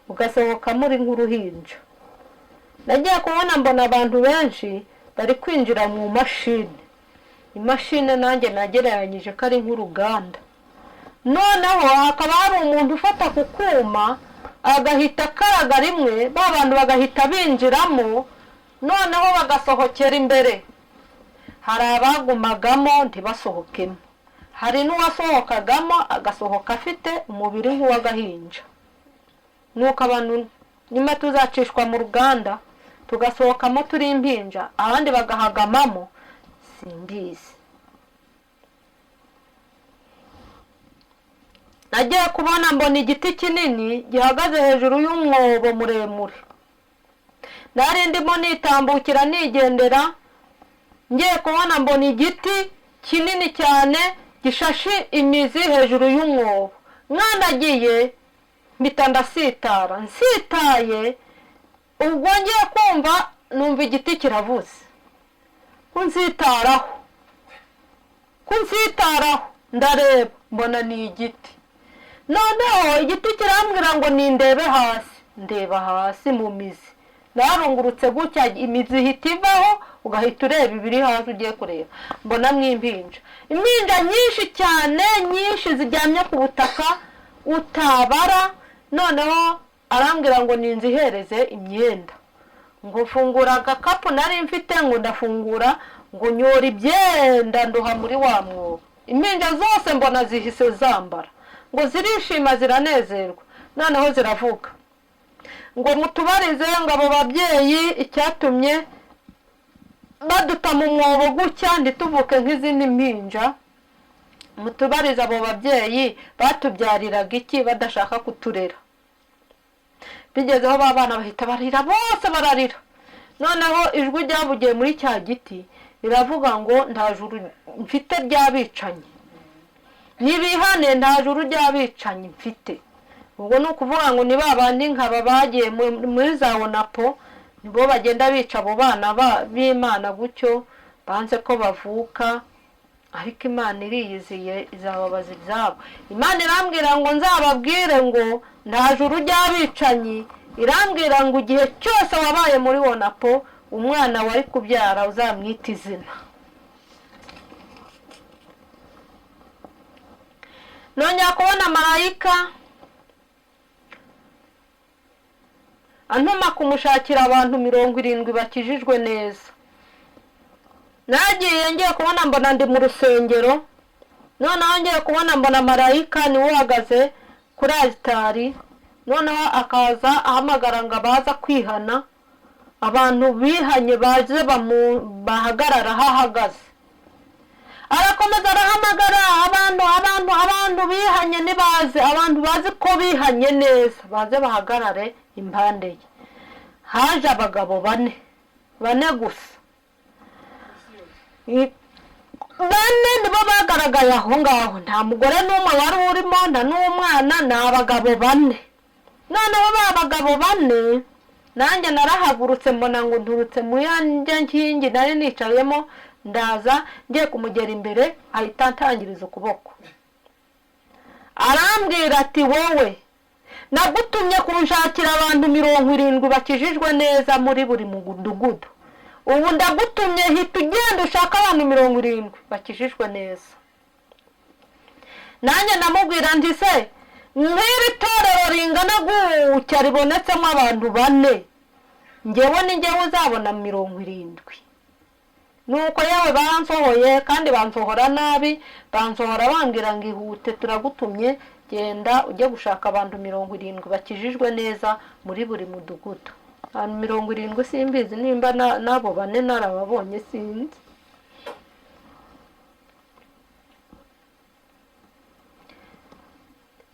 ugasohoka muri nk'uruhinja. Nagiye kubona mbona abantu benshi bari kwinjira mu mashini, imashini nanjye nagereranyije ko ari nk'uruganda. Noneho hakaba hari umuntu ufata ku kuma agahita akaraga rimwe, ba bantu bagahita binjiramo, noneho bagasohokera imbere. Hari abagumagamo ntibasohokemo, hari n'uwasohokagamo agasohoka afite umubiri nk'uw'agahinja. Nuko abantu nyuma tuzacishwa mu ruganda tugasohokamo turi impinja, abandi bagahagamamo, simbizi. Nagiye kubona mbona igiti kinini gihagaze hejuru y'umwobo muremure. Nari ndimo nitambukira nigendera, ngiye kubona mbona igiti kinini cyane gishashe imizi hejuru y'umwobo. Mwandagiye mpita ndasitara, nsitaye ubwo ngiye kumva numva igiti kiravuze kunsitaraho, kunsitaraho, ndareba mbona ni igiti. Noneho igiti kirambwira ngo nindebe hasi, ndeba hasi mu mizi, narungurutse gutya imizi ihita ivaho, ugahita ureba ibiri hasi ugiye kureba. Mbonamo impinja, impinja nyinshi cyane, nyinshi ziryamye ku butaka utabara. Noneho arambwira ngo ninzihereze imyenda, ngo fungura agakapu nari mfite, ngo ndafungura, ngo nyora ibyenda nduha muri wa mwobo. Impinja zose mbona zihise zambara. Ngo zirishima ziranezerwa. Noneho ziravuga ngo mutubarize ngo abo babyeyi icyatumye baduta mu mwobo gutya ntituvuke nk'izindi mpinja, mutubarize abo babyeyi batubyariraga iki badashaka kuturera. Bigezeho ba bana bahita barira, bose bararira. Noneho ijwi ryavugiye muri cya giti riravuga ngo nta juru mfite ry'abicanyi, nibihane nta juru ry'abicanyi mfite. Ubwo ni ukuvuga ngo ni ba bandi nkaba bagiye muri za onapo, nibo bagenda bica abo bana b'Imana gutyo, banze ko bavuka, ariko Imana iriyiziye izababaza ibyabo. Imana irambwira ngo nzababwire ngo nta juru ry'abicanyi, irambwira ngo igihe cyose wabaye muri onapo umwana wari kubyara uzamwita izina. Nongera kubona marayika antuma kumushakira abantu 70 bakijijwe neza. Nagiye ngiye kubona mbona ndi mu rusengero, noneho ngiye kubona mbona marayika niwe uhagaze kuri alitari, noneho akaza ahamagara ngo abaza kwihana, abantu bihanye baze bahagarara aho ahagaze. Arakomeza arahamagara abantu abantu abantu bihanye nibaze, abantu bazi ko bihanye neza baze bahagarare impande ye. Haje abagabo bane, bane gusa, bane nibo bagaragaye aho ngaho, nta mugore n'umwe wari urimo, nta n'umwana, ni abagabo bane. Noneho ba bagabo bane nanjye narahagurutse mbona ngo nturutse mu yanjye nkingi nari nicayemo, ndaza ngiye kumugera imbere ahita antangiriza ukuboko, arambwira ati wowe nagutumye kunshakira abantu 70 bakijijwe neza muri buri mudugudu, ubu ndagutumye hita ugenda ushaka abantu 70 bakijijwe neza. Nanjye ndamubwira nti se nk'iri torero ringana gutya ribonetsemo abantu bane, njyewe ni njyewe uzabona 70. Nuko yewe bansohoye, kandi bansohora nabi, bansohora bambwira ngo ihute turagutumye, genda ujye gushaka abantu 70 bakijijwe neza muri buri mudugudu. Abantu 70 simbizi nimba nabo bane narababonye sinzi.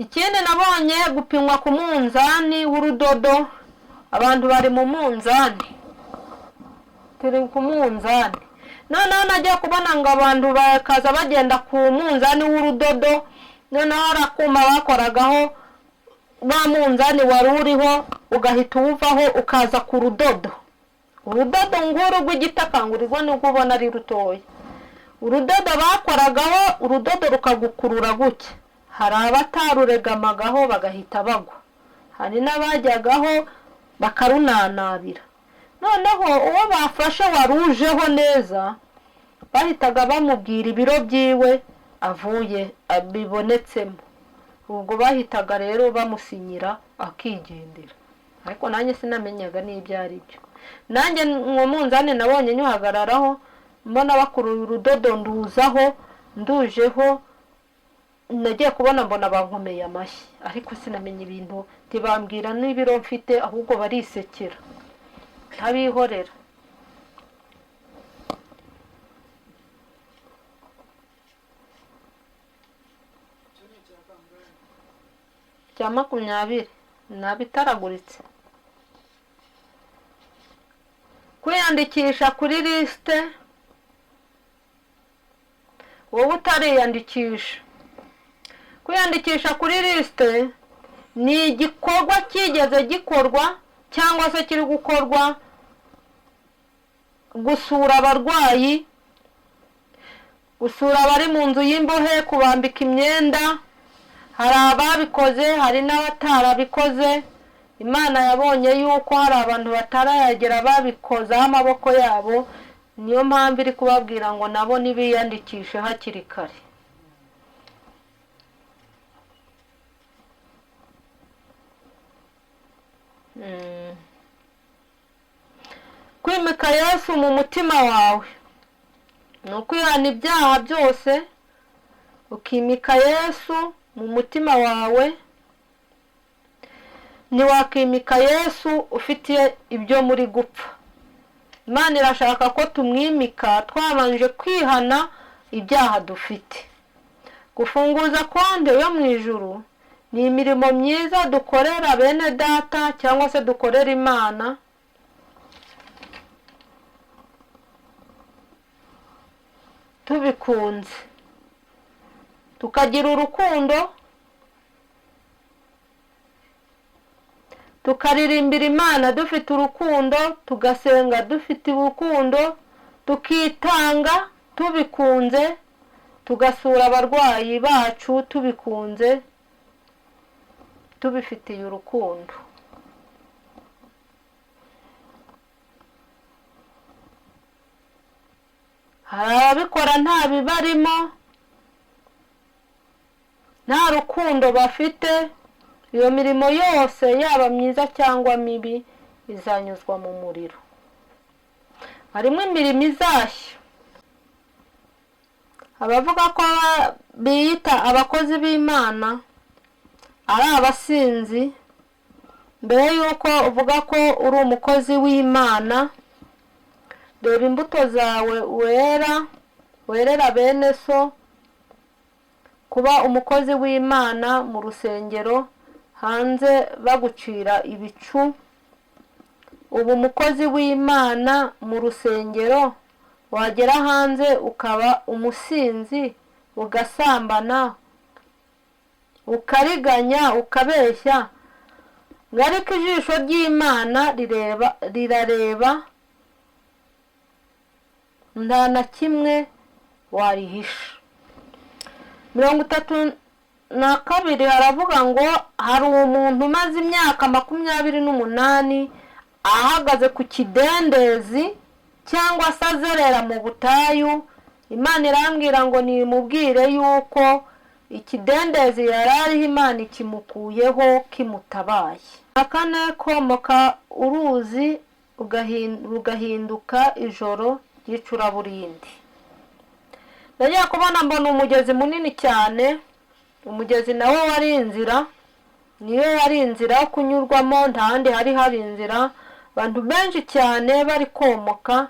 Ikindi nabonye gupimwa ku munzani w'urudodo, abantu bari mu munzani, turi ku munzani. Noneho nagiye kubona ngo abantu bakaza bagenda ku munzani w'urudodo, noneho hari akuma bakoragaho wa munzani wari uriho ugahita uwuvaho ukaza ku rudodo. Urudodo nguru rw'igitakangurirwa nubwo ubona ari rutoya, urudodo bakoragaho urudodo rukagukurura gutya. Hari abataruregamagaho bagahita bagwa, hari n'abajyagaho bakarunanabira. Noneho uwo bafashe warujeho neza bahitaga bamubwira ibiro byiwe avuye bibonetsemo, ubwo bahitaga rero bamusinyira akigendera. Ariko nanjye sinamenyaga n'ibyo ari byo. Nanjye mu munzani nabonye nyuhagararaho mbona bakuruye urudodo nduzaho, ndujeho nagiye kubona mbona bankomeye amashyi, ariko sinamenya ibintu, ntibambwira n'ibiro mfite, ahubwo barisekera ntabihorera. Cya 20 nabitaraguritse. Kwiyandikisha kuri lisite, wowe utariyandikisha, kwiyandikisha kuri lisite ni igikorwa kigeze gikorwa cyangwa se kiri gukorwa, gusura abarwayi, gusura abari mu nzu y'imbohe, kubambika imyenda. Hari ababikoze hari n'abatarabikoze. Imana yabonye yuko hari abantu batarayagera babikozaho amaboko yabo, niyo mpamvu iri kubabwira ngo nabo nibiyandikishe hakiri kare. Kwimika Yesu mu mutima wawe ni ukwihana ibyaha byose, ukimika Yesu mu mutima wawe, ntiwakimika Yesu ufitiye ibyo muri gupfa. Imana irashaka ko tumwimika twabanje kwihana ibyaha dufite. Gufunguza konti yo mu ijuru ni imirimo myiza dukorera bene data cyangwa se dukorera Imana, tubikunze, tukagira urukundo, tukaririmbira Imana dufite urukundo, tugasenga dufite urukundo, tukitanga tubikunze, tugasura abarwayi bacu tubikunze, tubifitiye urukundo. Hari ababikora nta bibarimo, nta rukundo bafite. Iyo mirimo yose yaba myiza cyangwa mibi izanyuzwa mu muriro. Harimo imirimo izashya. Abavuga ko biyita abakozi b'Imana ari abasinzi, mbere y'uko uvuga ko uri umukozi w'Imana, dore imbuto zawe wera, werera bene so. Kuba umukozi w'Imana mu rusengero hanze bagucira ibicu, ubu umukozi w'Imana mu rusengero wagera hanze ukaba umusinzi, ugasambana, ukariganya, ukabeshya, ariko ijisho ry'Imana rirareba, nta na kimwe warihisha. 32 haravuga ngo hari umuntu umaze imyaka 28 ahagaze ku kidendezi cyangwa se azerera mu butayu. Imana irambwira ngo nimubwire yuko ikidendezi yari ariho Imana ikimukuyeho kimutabaye. 4 komoka uruzi rugahinduka ijoro ry'icuraburindi. Nagiye kubona mbona umugezi munini cyane, umugezi nawo wari inzira, niyo yari inzira yo kunyurwamo, nta handi hari hari inzira. Abantu benshi cyane bari komoka,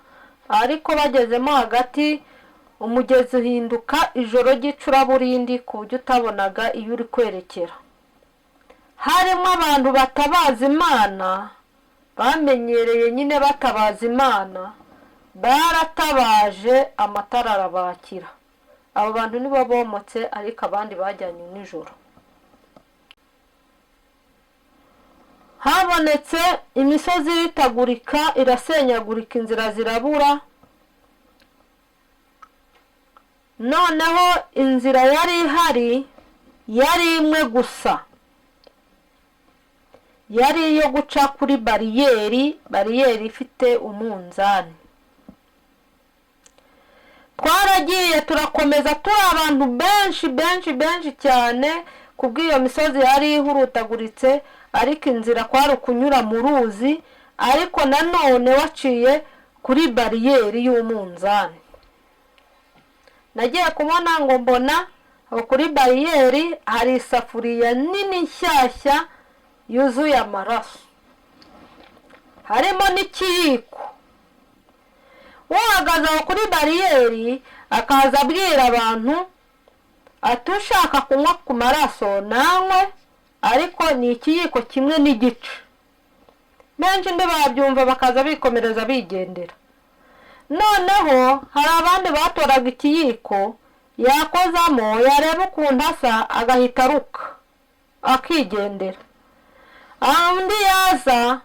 ariko bagezemo hagati umugezi uhinduka ijoro ry'icuraburindi ku buryo utabonaga iyo uri kwerekera. Harimo abantu batabaza Imana, bamenyereye nyine batabaza Imana, baratabaje amatara arabakira. Abo bantu nibo bomotse, ariko abandi bajyanye nijoro. Habonetse imisozi iritagurika, irasenyagurika, inzira zirabura. Noneho inzira yari ihari yari imwe gusa, yari iyo guca kuri bariyeri, bariyeri ifite umunzani. Twaragiye turakomeza turi abantu benshi benshi benshi cyane, kubw'iyo misozi yari ihurutaguritse, ariko inzira kwari ukunyura mu ruzi, ariko nanone waciye kuri bariyeri y'umunzani. Nagiye kubona ngo mbona aho kuri bariyeri hari isafuriya nini nshyashya yuzuye amaraso, harimo n'ikiyiko. Uhagaze aho kuri bariyeri akaza abwira abantu ati ushaka kunywa ku maraso nanywe, ariko ni ikiyiko kimwe n'igice. Benshi ndi babyumva bakaza bikomereza bigendera. Noneho hari abandi batoraga ikiyiko, yakozamo yareba ukuntu asa agahita aruka akigendera. Undi yaza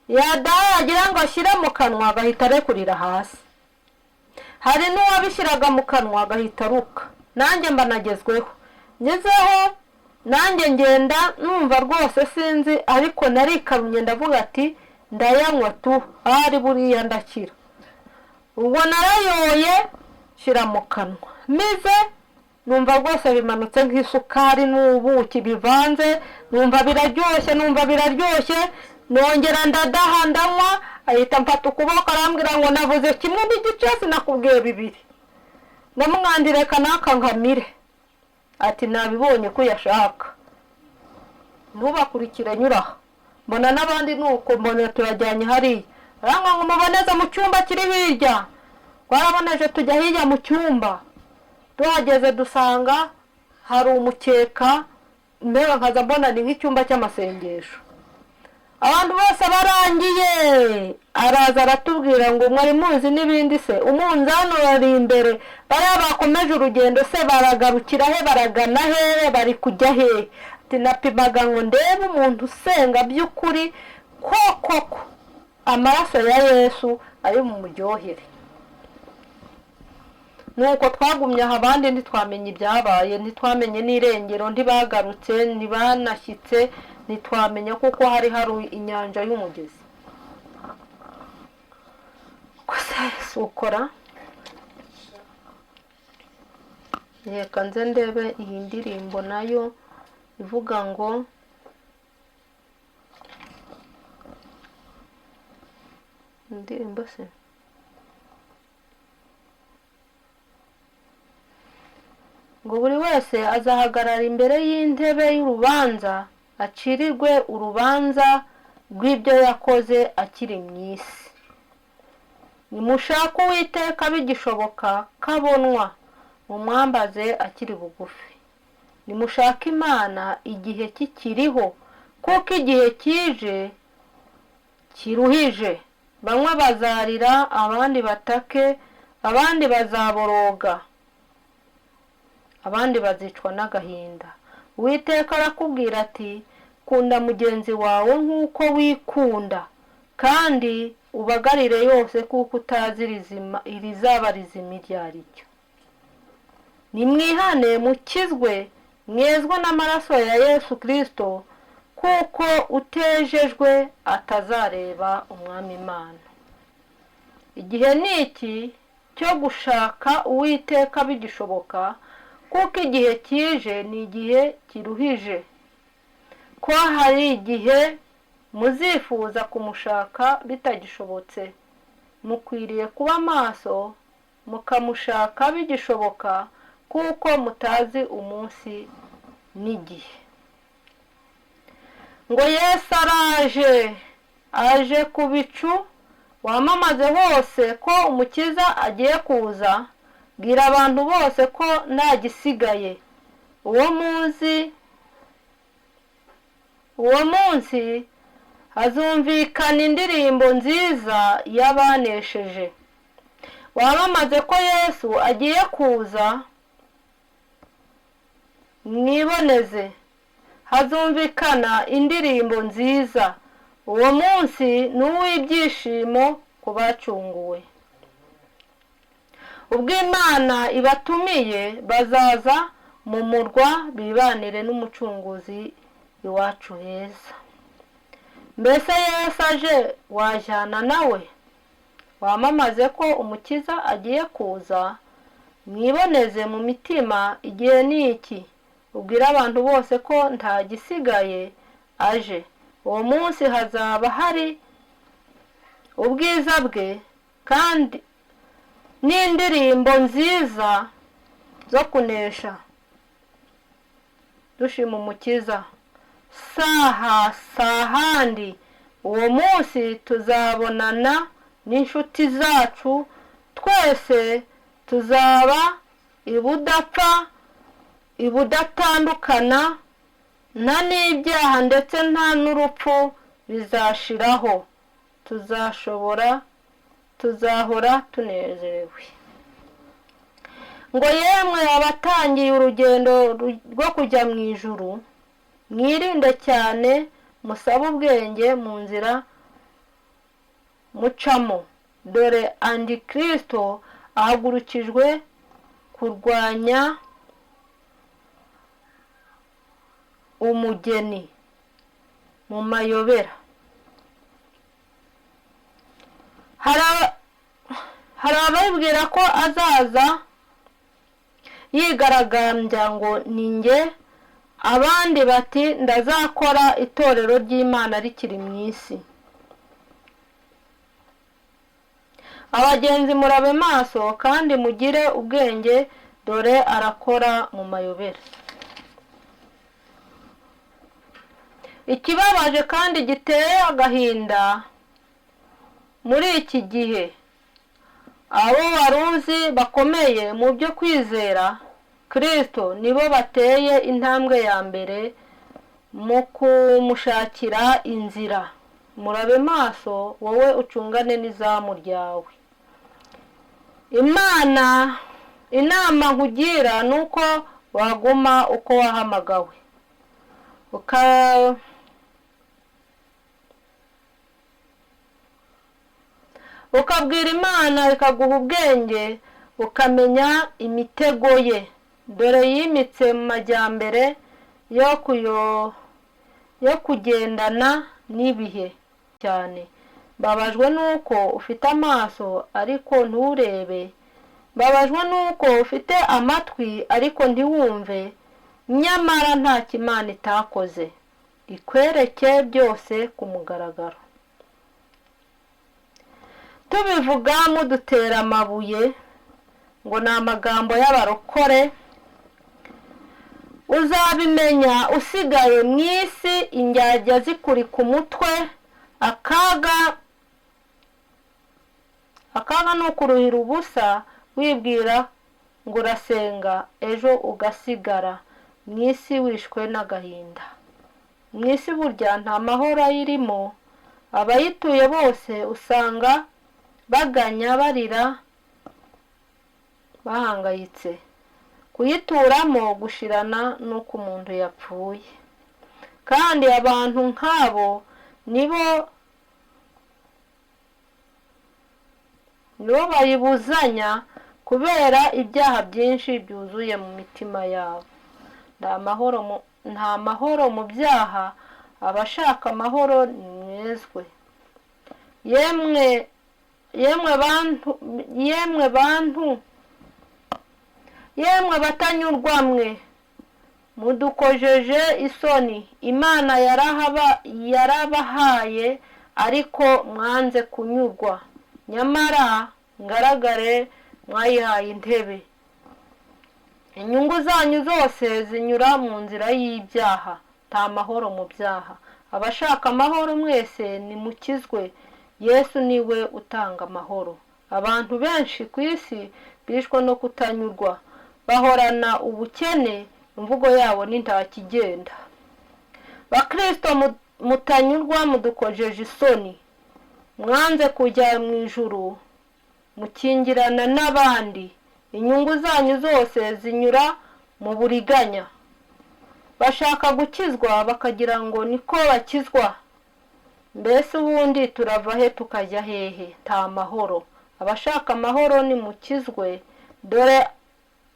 yadaha yagira ngo ashyire mu kanwa agahita arekurira hasi. Hari n'uwabishyiraga mu kanwa agahita aruka. Nanjye mba nagezweho, ngezeho nanjye ngenda numva rwose sinzi, ariko narikamye ndavuga ati ndayanywa tu, ahari buriya ndakira. Ubwo narayoye shyira mu kanwa, mize numva rwose bimanutse nk'isukari n'ubuki bivanze, numva biraryoshye, numva biraryoshye. Nongera ndadaha ndanywa, ahita mfata ukuboko arambwira ngo navuze kimwe n'igice sinakubwiye bibiri. Ndamwandire reka naka nkamire. Ati nabibonye ko uyashaka, ntubakurikire, nyuraha. Mbona n'abandi nuko, mbona turajyanye hariya. Aranga ngo muboneze mu cyumba kiri hirya. Twaraboneje tujya hirya mu cyumba. Tuhageze dusanga hari umukeka, mbega nkaza mbona ni nk'icyumba cy'amasengesho. Abantu bose barangiye, araza aratubwira ngo mwari muzi n'ibindi se, umunzani urari imbere, bariya bakomeje urugendo se baragarukira he, baragana hehe, bari kujya hehe? Ati napimaga ngo ndebe umuntu usenga by'ukuri ko koko amaraso ya Yesu ari mu muryohere. Nuko twagumye aho, abandi ntitwamenye ibyabaye, ntitwamenye n'irengero, ntibagarutse, ntibanashyitse, ntitwamenya kuko hari hari inyanja y'umugezi. Gusa ukora reka nze ndebe iyi ndirimbo nayo ivuga ngo indirimbo se ngo buri wese azahagarara imbere y'intebe y'urubanza, acirirwe urubanza rw'ibyo yakoze akiri mu isi. Nimushake Uwiteka bigishoboka kabonwa, mumwambaze akiri bugufi. Nimushake Imana igihe kikiriho, kuko igihe kije kiruhije. Bamwe bazarira, abandi batake, abandi bazaboroga, abandi bazicwa n'agahinda. Uwiteka arakubwira ati kunda mugenzi wawe nk'uko wikunda, kandi ubagarire yose, kuko utazi irizaba rizima iryo ari ryo. Nimwihane mukizwe, mwezwe n'amaraso ya Yesu Kristo, kuko utejejwe atazareba Umwami Imana. Igihe ni iki cyo gushaka Uwiteka bigishoboka, kuko igihe kije ni igihe kiruhije. Ko hari igihe muzifuza kumushaka bitagishobotse. Mukwiriye kuba maso mukamushaka bigishoboka, kuko mutazi umunsi n'igihe. Ngo Yesu araje, aje ku bicu, wamamaze hose ko Umukiza agiye kuza. Bwira abantu bose ko nta gisigaye. Uwo munsi hazumvikana indirimbo nziza y'abanesheje. Wamamaze ko Yesu agiye kuza, mwiboneze. Hazumvikana indirimbo nziza. Uwo munsi ni uw'ibyishimo ku bacunguwe. Ubwo Imana ibatumiye, bazaza mu murwa bibanire n'Umucunguzi iwacu heza. Mbese Yesu aje, wajyana nawe? Wamamaze ko Umukiza agiye kuza, mwiboneze mu mitima. Igihe ni iki, ubwire abantu bose ko nta gisigaye, aje. Uwo munsi hazaba hari ubwiza bwe, kandi n'indirimbo nziza zo kunesha dushima Umukiza. Saha sahandi uwo munsi tuzabonana n'inshuti zacu, twese tuzaba ibudapfa, ibudatandukana, nta n'ibyaha ndetse nta n'urupfu bizashiraho. Tuzahora tunezerewe. Ngo yemwe abatangiye urugendo rwo kujya mu ijuru, mwirinde cyane, musabe ubwenge mu nzira mucamo. Dore Antikristo ahagurukijwe kurwanya umugeni mu mayobera. Hari ababwira ko azaza yigaragambya ngo ni njye, abandi bati ndazakora itorero ry'Imana rikiri mu isi. Abagenzi murabe maso kandi mugire ubwenge, dore arakora mu mayobera. Ikibabaje kandi giteye agahinda muri iki gihe, abo waruzi bakomeye mu byo kwizera Kristo nibo bateye intambwe ya mbere mu kumushakira inzira. Murabe maso, wowe ucungane n'izamu ryawe. Imana, inama nkugira ni uko waguma uko wahamagawe, ukabwira Imana ikaguha ubwenge, ukamenya imitego ye. Dore yimitse mu majyambere yo kugendana n'ibihe cyane. Mbabajwe nuko ufite amaso ariko nturebe, mbabajwe nuko ufite amatwi ariko ntiwumve. Nyamara ntacyo Imana itakoze, ikwereke byose ku mugaragaro. Tubivuga mudutera amabuye ngo ni amagambo y'abarokore. Uzabimenya usigaye mu isi, indyarya zikuri ku mutwe. Akaga ni ukuruhira ubusa wibwira ngo urasenga, ejo ugasigara mu isi wishwe n'agahinda. Mu isi burya nta mahoro ayirimo, abayituye bose usanga baganya, barira, bahangayitse. Kuyituramo gushirana n'uko umuntu yapfuye. Kandi abantu nk'abo nibo bayibuzanya kubera ibyaha byinshi byuzuye mu mitima yabo. Nta mahoro mu byaha, abashaka amahoro nimwezwe. Yemwe bantu, yemwe batanyurwa mwe, mudukojeje isoni. Imana yarabahaye ariko mwanze kunyurwa, nyamara ngaragare mwayihaye intebe. Inyungu zanyu zose zinyura mu nzira y'ibyaha. Nta mahoro mu byaha. Abashaka amahoro mwese nimukizwe, Yesu niwe utanga amahoro. Abantu benshi ku isi bishwe no kutanyurwa, bahorana ubukene, imvugo yabo ni ntakigenda. Bakristo mutanyurwa mudukojeje isoni, mwanze kujya mu ijuru, mukingirana n'abandi. Inyungu zanyu zose zinyura mu buriganya. Bashaka gukizwa bakagira ngo niko bakizwa. Mbese ubundi turava he tukajya hehe? Nta mahoro. Abashaka amahoro nimukizwe. Dore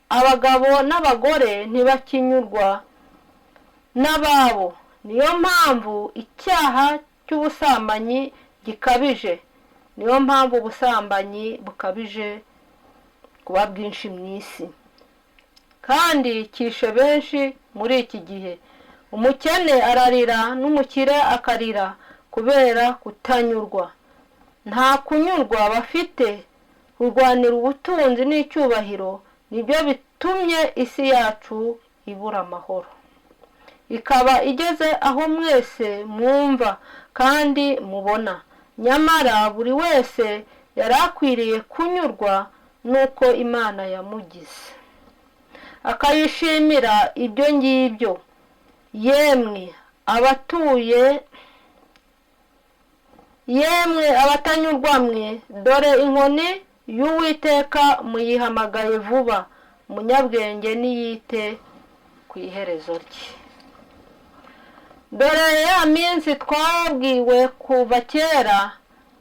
abagabo n'abagore ntibakinyurwa n'ababo. Niyo mpamvu icyaha cy'ubusambanyi gikabije, niyo mpamvu ubusambanyi bukabije kuba bwinshi mu isi, kandi kishe benshi muri iki gihe. Umukene ararira n'umukire akarira kubera kutanyurwa. Nta kunyurwa bafite. Kurwanira ubutunzi n'icyubahiro nibyo bitumye isi yacu ibura amahoro, ikaba igeze aho mwese mwumva kandi mubona. Nyamara buri wese yari akwiriye kunyurwa n'uko Imana yamugize, akayishimira ibyo ngibyo. Yemwe abatuye, yemwe abatanyurwa mwe, dore inkoni y'Uwiteka muyihamagaye vuba. Umunyabwenge niyite ku iherezo rye. Dore ya minsi twabwiwe kuva kera,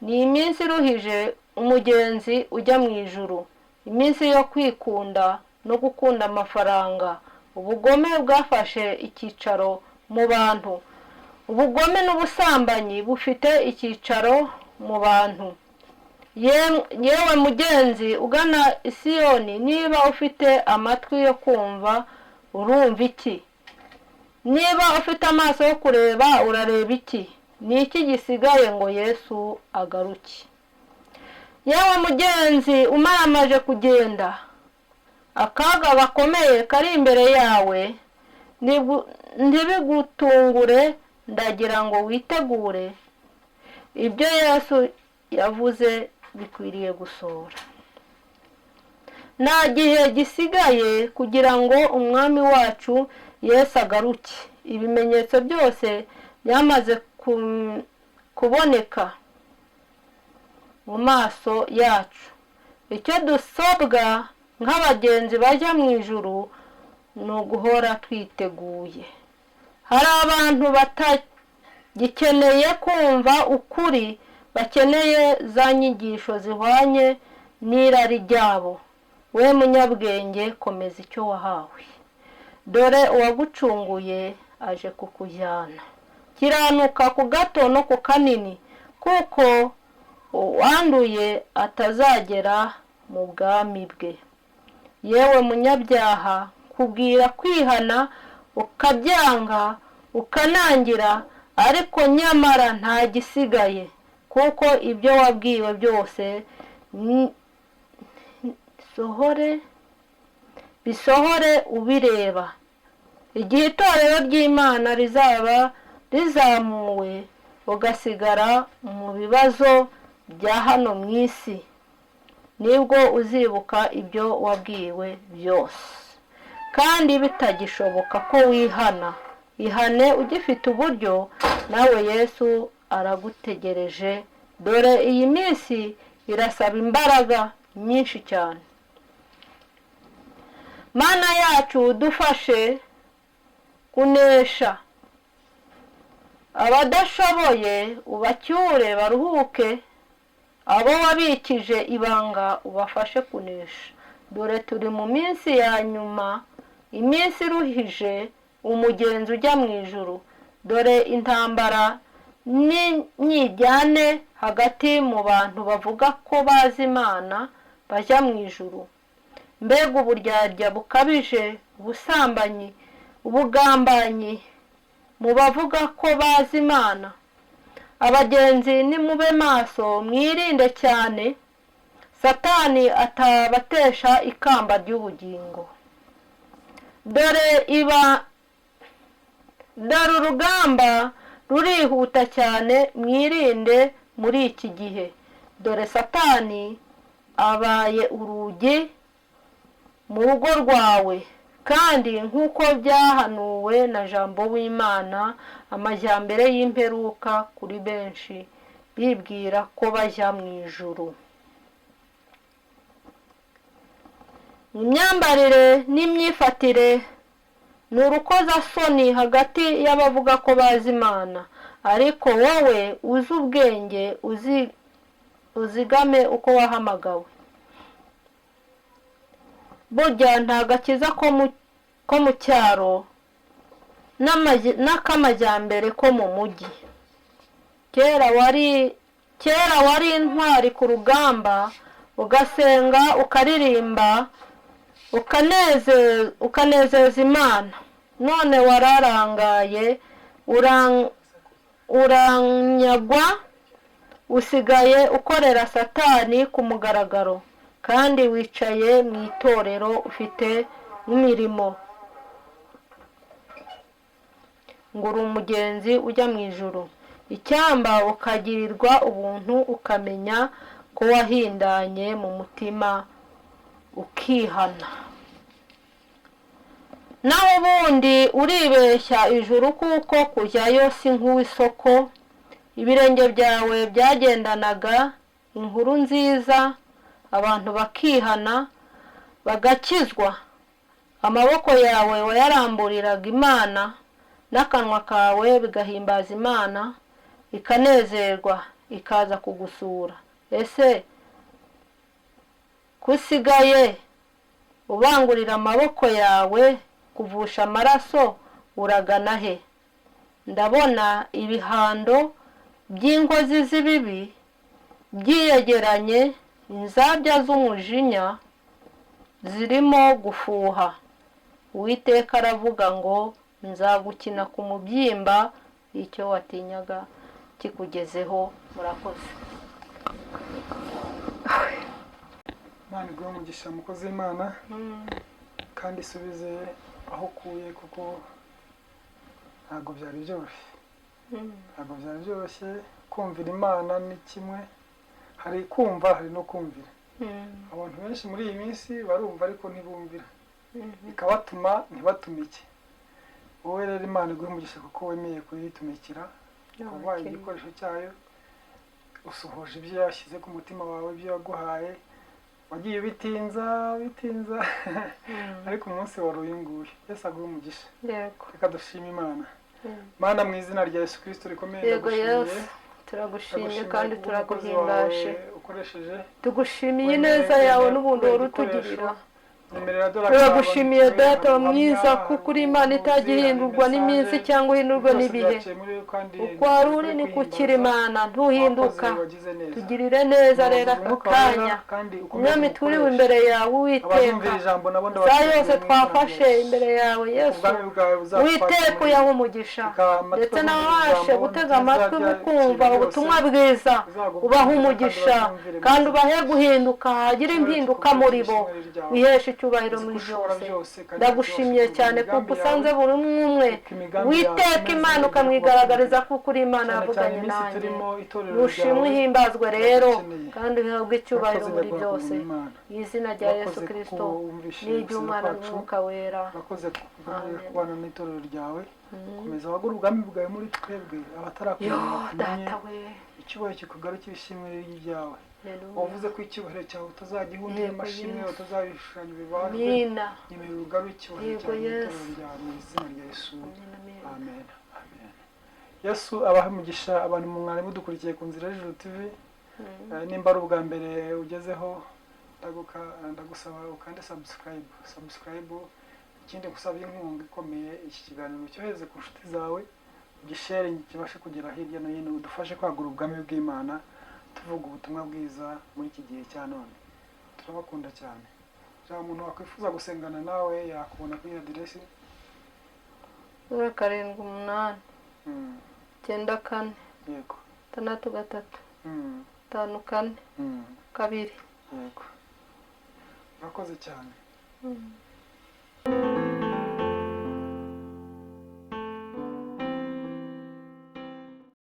ni iminsi iruhije umugenzi ujya mu ijuru, iminsi yo kwikunda no gukunda amafaranga. Ubugome bwafashe icyicaro mu bantu, ubugome n'ubusambanyi bufite icyicaro mu bantu. Yewe mugenzi ugana Isiyoni, niba ufite amatwi yo kumva urumva iki? Niba ufite amaso yo kureba urareba iki? Ni iki gisigaye ngo Yesu agaruke? Yewe mugenzi umaramaje kugenda, akaga gakomeye kari imbere yawe, ntibigutungure Ndagira ngo witegure, ibyo Yesu yavuze bikwiriye gusohora. Nta gihe gisigaye kugira ngo Umwami wacu Yesu agaruke. Ibimenyetso byose byamaze kuboneka mu maso yacu. Icyo dusabwa nk'abagenzi bajya mu ijuru ni uguhora twiteguye. Hari abantu batagikeneye kumva ukuri, bakeneye za nyigisho zihwanye n'irari ryabo. We munyabwenge, komeza icyo wahawe, dore uwagucunguye aje kukujyana. Kiranuka ku gato no ku kanini, kuko uwanduye atazagera mu bwami bwe. Yewe munyabyaha, kubwira kwihana ukabyanga ukanangira, ariko nyamara nta gisigaye, kuko ibyo wabwiwe byose sohore bisohore ubireba. Igihe itorero ry'Imana rizaba rizamuwe, ugasigara mu bibazo bya hano mu isi, nibwo uzibuka ibyo wabwiwe byose, kandi bitagishoboka ko wihana. Ihane ugifite uburyo, nawe Yesu aragutegereje. Dore iyi minsi irasaba imbaraga nyinshi cyane. Mana yacu, dufashe kunesha. Abadashoboye ubacyure baruhuke, abo wabikije ibanga ubafashe kunesha. Dore turi mu minsi ya nyuma, iminsi iruhije umugenzi ujya mu ijuru. Dore intambara n'imyijyane hagati mu bantu bavuga ko bazi Imana bajya mu ijuru. Mbega uburyarya bukabije, ubusambanyi, ubugambanyi mu bavuga ko bazi Imana. Abagenzi nimube maso, mwirinde cyane Satani atabatesha ikamba ry'ubugingo. Dore urugamba rurihuta cyane, mwirinde muri iki gihe. Dore Satani abaye urugi mu rugo rwawe, kandi nk'uko byahanuwe na Jambo w'Imana, amajyambere y'imperuka kuri benshi bibwira ko bajya mu ijuru. Imyambarire n'imyifatire ni urukozasoni hagati y'abavuga ko bazi Imana, ariko wowe uzi ubwenge, uzigame uko wahamagawe. Burya nta gakiza ko mu cyaro n'akamajyambere ko mu mujyi. Kera wari intwari ku rugamba, ugasenga, ukaririmba, ukanezeza Imana. None wararangaye, uranyagwa, usigaye ukorera Satani ku mugaragaro, kandi wicaye mu itorero ufite n'imirimo ngo uri umugenzi ujya mu ijuru. Icyamba ukagirirwa ubuntu, ukamenya ko wahindanye mu mutima, ukihana. Naho ubundi uribeshya ijuru, kuko kujyayo si nk'uw'isoko. Ibirenge byawe byagendanaga inkuru nziza, abantu bakihana bagakizwa. Amaboko yawe wayaramburiraga Imana, n'akanwa kawe bigahimbaza Imana, ikanezerwa ikaza kugusura. Ese kusigaye ubangurira amaboko yawe kuvusha amaraso, uragana he? Ndabona ibihando by'inkozi z'ibibi byiyegeranye, inzabya z'umujinya zirimo gufuha. Uwiteka aravuga ngo nzagukina ku mubyimba, icyo watinyaga kikugezeho. Murakoze. Imana iguhe umugisha, mukozi w'Imana, kandi isubize aho ukuye, kuko ntabwo byari byoroshye. Ntabwo byari byoroshye. Kumvira Imana ni kimwe, hari kumva, hari no kumvira. Abantu benshi muri iyi minsi barumva ariko ntibumvira, bikabatuma ntibatumike. Wowe rero Imana iguhe umugisha kuko wemeye kuyitumikira, wabaye igikoresho cyayo, usohoje ibyo yashyize ku mutima wawe, ibyo yaguhaye. Wagiye ubitinza bitinza, ariko umunsi wari uyu nguyu. Yesu aguhe umugisha. Yego. Reka dushime Imana. Mana, mu izina rya Yesu Kirisito rikomeye, Yego. ndagushimiye. Yesu, turagushimye Ndagushimiye kandi kubw'umukozi turaguhimbaje. wawe ukoresheje. Tugushimiye Wemeye ineza yawe wemeye n'ubuntu kubera wari igikoresho. utugirira. Nyemerera dore Turagushimiye akaba Data hari mwiza, ubuhamya, kuko uri hari Imana ubuhanuzi, itajya hari ihindurwa n'iminsi message, cyangwa uhindurwe byose n'ibihe. byaciye muri we kandi Uko wari uri turi ni guhimbaza. kukiri Imana, ntuhinduka. Wakoze, wagize neza. Tugirire neza rero Umuyobozi aka Umwuka Wera, kanya, kandi ukomeze Mwami, turiwe umukoreshe. imbere yawe Uwiteka. Abazumvira ijambo nabo Saa ndabashimiye yose mu izina rya twafashe Yesu. imbere yawe Yesu, Ubwami bwawe buzatwake Uwiteka, muri uyahe umugisha, Reka amatwi ndetse azumvira n'ababashe ijambo, gutega amatwi ntibizajya bukumva ikintu ubutumwa byose. bwiza, Uzagubwe ubahe neza kandi umugisha bazumvire mu kandi izina ubahe rya Yesu. guhinduka, hagire Icyubahiro impinduka kikugarukire, muri bo, ishimwe ryawe. wiheshe icyubahiro Uzi ko muri ushobora byose. byose kandi Ndagushimiye byose cyane imigambi kuko usanze yawe. buri umwe umwe, Reka imigambi yawe Witeka imeze Imana, igere ku ukamwigaragariza bakumvira. kuko uri Imana Cyane cyane yavuganye iminsi nanjye. turimo, itorero Nushimwe ryawe uhimbazwe rero riragukeneye. kandi uhabwe icyubahiro Urakoze muri nyakubahwa byose, Imana. mu izina rya Yesu Urakoze kuko Kirisito wumvishe n'iry'Umwana gusenga kwacu. n'Umwuka Wera. Urakoze Amen. kubana n'itorero ryawe. Komeza wagure ubwami bwawe muri twebwe, Yo abatarakumenya bakumenye. Data we. Icyubahiro kikugarukire, ishimwe ryawe. Haleluya. Wavuze ko icyubahiro cyawe utazagiha undi, Yego, amashimwe Yesu. utazabishushanyo bibajwe. Amina. Nyemerera ugarure icyubahiro Yego, cyawe mu itorero Yesu. ryawe, mu izina rya Yesu. Amen, amen. Amen, amen. Yesu abahe umugisha abantu mwari mudukurikiye ku Nzira y'Ijuru TV. Nimba ari ubwa mbere ugezeho, ndagusaba ukande subscribe, subscribe. Ikindi gusaba inkunga ikomeye, iki kiganiro cyohereze ku nshuti zawe, ugisharinge kibashe kugera hirya no hino, udufashe kwagura ubwami bw'Imana tuvuga ubutumwa bwiza muri iki gihe cya none. Turabakunda cyane. Nta umuntu wakwifuza gusengana nawe yakubona kuri aderesi? 078 94 63 54 2. Yego, urakoze cyane.